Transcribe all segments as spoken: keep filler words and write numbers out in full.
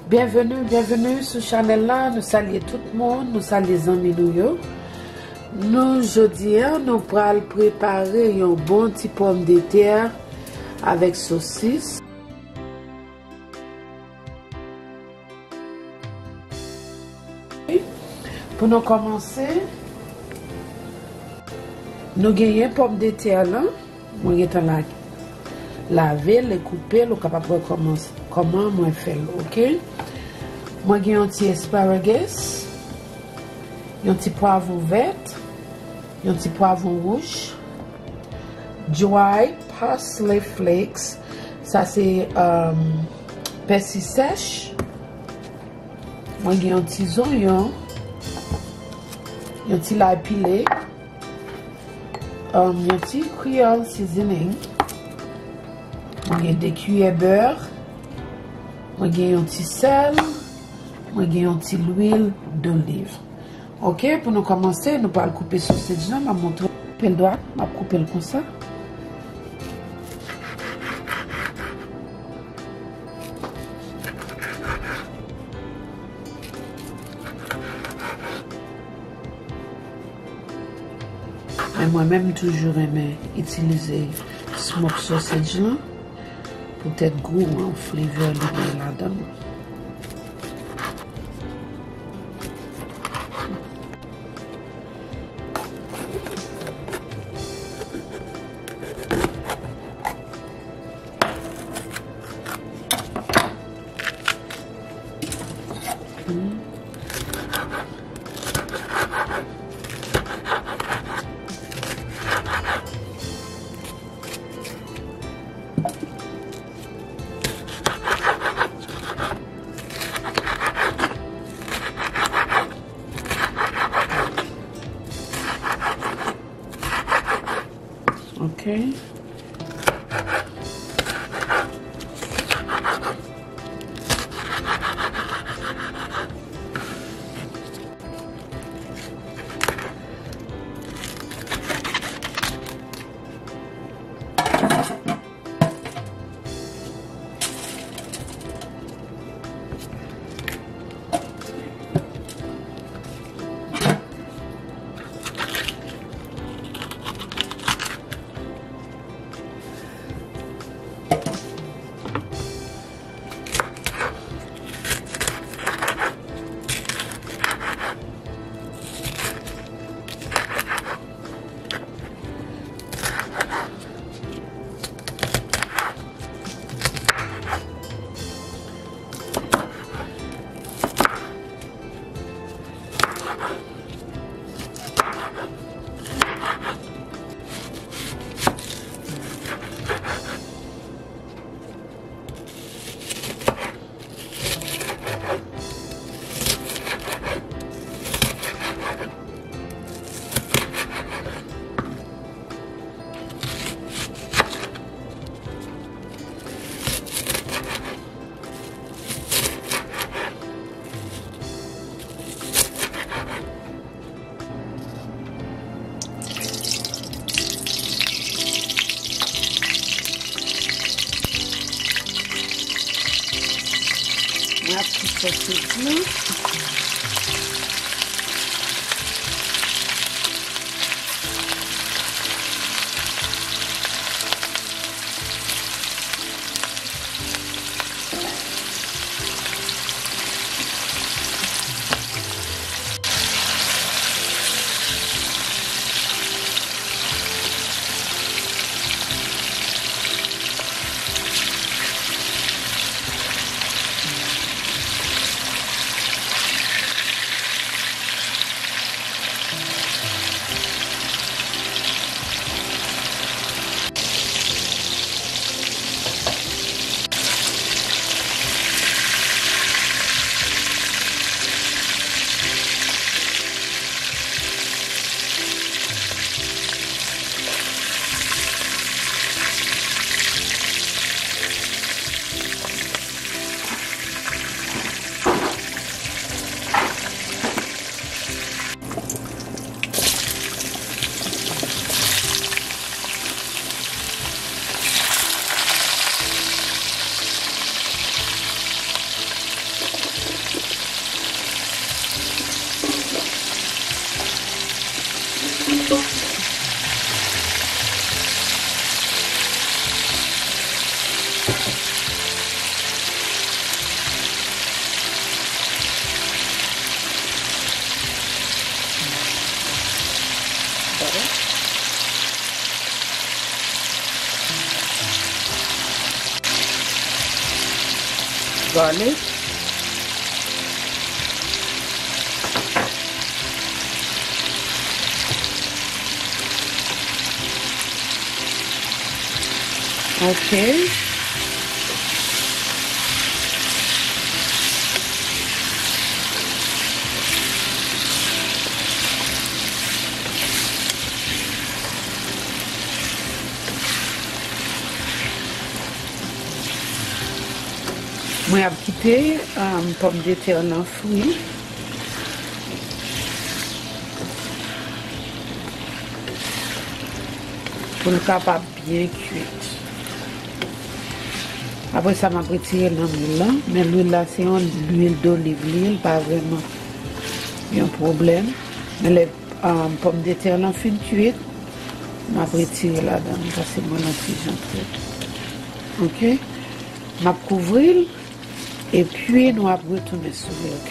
Byenveni, byenveni sou chanèl la. Nou salye tout moun, nou salye zanmi nou yo. Nou, jodi a, nou pral prepare yon bon ti pòmdetè avèk sosis. Pou nou kòmanse, nou genyen pòmdetè lan. Mwen gentan la, lave l e koupe l, ou kapab wè kòman, kòman mwen fè l, oke? Mwen gen yon ti asparagus, yon ti pwavwon vèt, yon ti pwavwon wouj, dry parsley flakes, sa se, um, pèsi sèch. Mwen gen yon ti zonyon, yon ti lay pile, um, yon ti Creole seasoning. Mwen gen de kiyè bè. Mwen gen yon ti sèl. Mwen gen yon ti lwil doliv. Oke, pou nou kòmanse, nou pral koupe sosej lan. M ap montre w. Koupe l dwat, m ap koupe l konsa. Men mwen menm, m toujou renmen itilize smoke sausage lan, poutèt gou an, flavor li gen ladan l. Ok. Mwen ap kite sosej lan. Garlic. Ok. Mwen ap kite, um, pòmdetè lan fri pou l kapab byen kuit. Apre sa, m ap retire l nan lwil lan, men lwil la se yon lwil doliv li ye, li pa vrèman yon pwoblèm. Men lè, um, pòmdetè lan fin kuit, m ap retire ladan l, paske mwen l yon ti jan kuit. Ok? M ap kouvri l, epi nou ap retounen sou li, ok?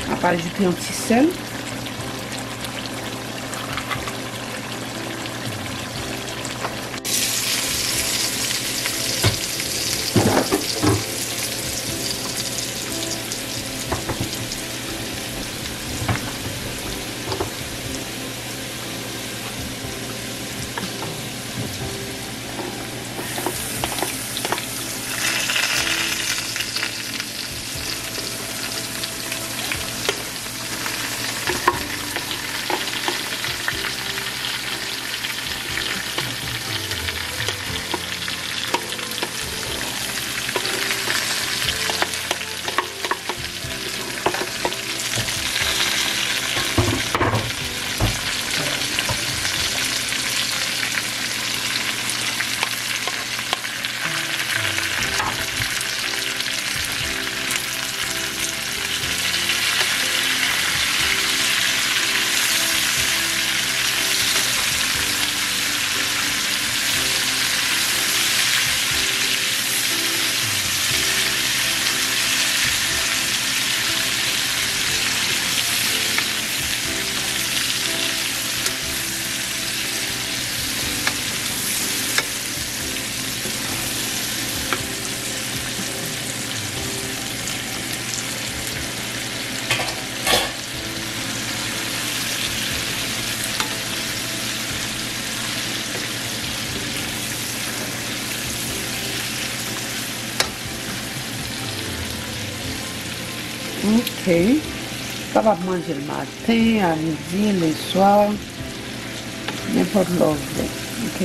M ap ajoute yon ti sèl. Ok. Kapab manje l maten, a midi, leswa, nenpòt lè w vle. Ok.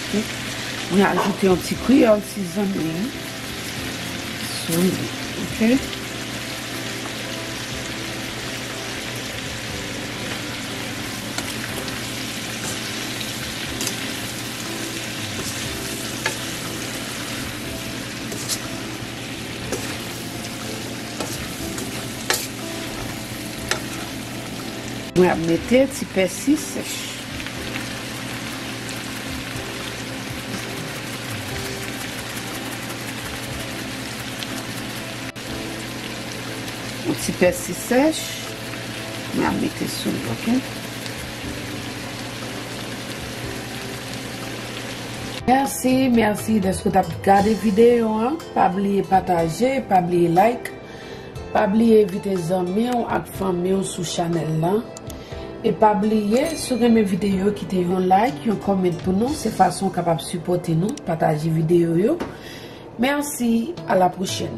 Ok. Mwen ajoute yon ti kreyòl sizonne sou li. Ok. Mwen ap mete ti pèsi sèch. Yon ti pèsi sèch, mwen ap mete sou li, ok? Mèsi, mèsi dèske w t ap gade videyo an. Pa bliye pataje, pa bliye like, pa bliye envite zanmi w ak fanmi w sou chanèl lan. E pa bliye, si w renmen videyo, kite yon like, yon comment pou nou. Se fason w kapab sipòte nou, pataje videyo yo. Mèsi, a la pwochèn.